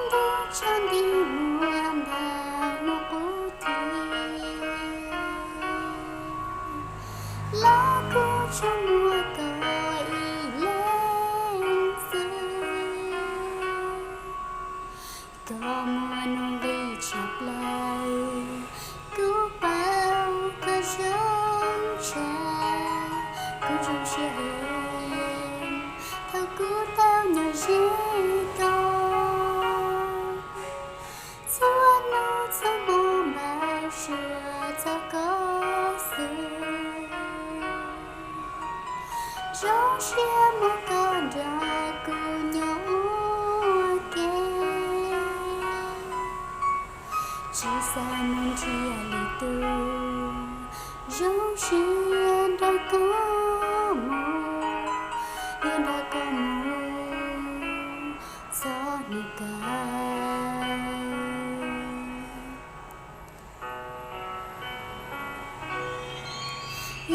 Ntuj tsaus nti muaj npag muaj qub tiag, los kuv tsuas muaj koj ib leeg xwb. Koj muaj nuj nqis tshaj plaws, kuv paub koj zoo tshaj, kuv zoo siab heev thaum kuv tau nyob ze koj. Txhua hnub txhua hmo npaj suav txog koj xwb, zoo siab muaj koj nrog kuv nyob ua ke. Tsis xav mus nrhiav lwm tus, zoo siab nrog koj mus, yuav nrog koj mus txog hnub kawg.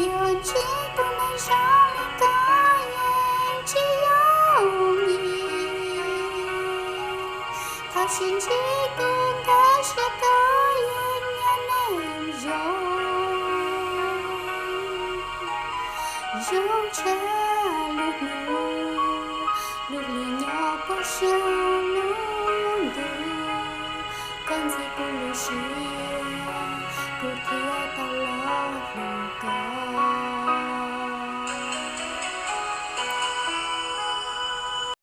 Yog ntsib tus neeg zoo li koj yeej tsis yooj yim, thaum sib ntsib kuv nkag siab koj yeej yog neeg zoo, zoo tshaj lub hnub, lub hli nyob puag saum lub ntuj, koj ntxim kuv lub siab.